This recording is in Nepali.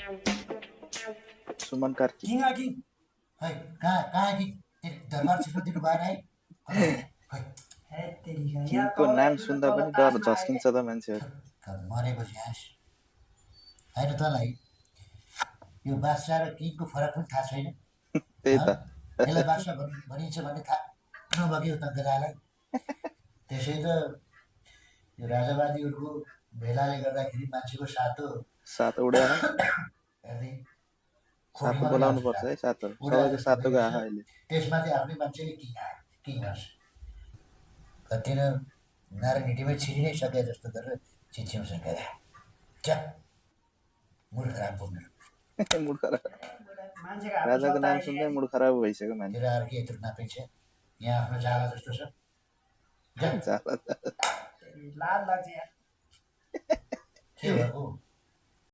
सुमन कार्की किङ कि खै कहाँ कि दरबार छिटो दिनु भएन है खै किङको नाम सुन्दा पनि डर झस्किन्छ त मान्छेहरू मरेपछि हाँस होइन तँलाई यो बादशाह र किङको फरक पनि थाहा छैन त्यही त यसलाई बादशाह भनिन्छ भन्ने थाहा नभएको तङ्कदालाई त्यसै त यो राजावादीहरूको भेलाले गर्दाखेरि मान्छेको सातो उड्या हेर्दै सातो खोकीमा पनि बोलाउनु आउँछ पर्छ है सातो उडा सबैको जस्तो सातो गयो भइरहेछ अहिले त्यसमाथि आफ्नै मान्छेले किङ आयो किङ भन्छ कति न नारायण हिँडीमै छिरिनै सके जस्तो गरेर चिच्याउँछ क्या मुड खराब बोल्नु मुड खराब राजाको नाम सुन्दै मुड खराब भइसक्यो मान्छे केटाहरू के यत्रो नापिन्छ यहाँ आफ्नो जाला जस्तो छ जाला लाज लाग्छ यार के भएको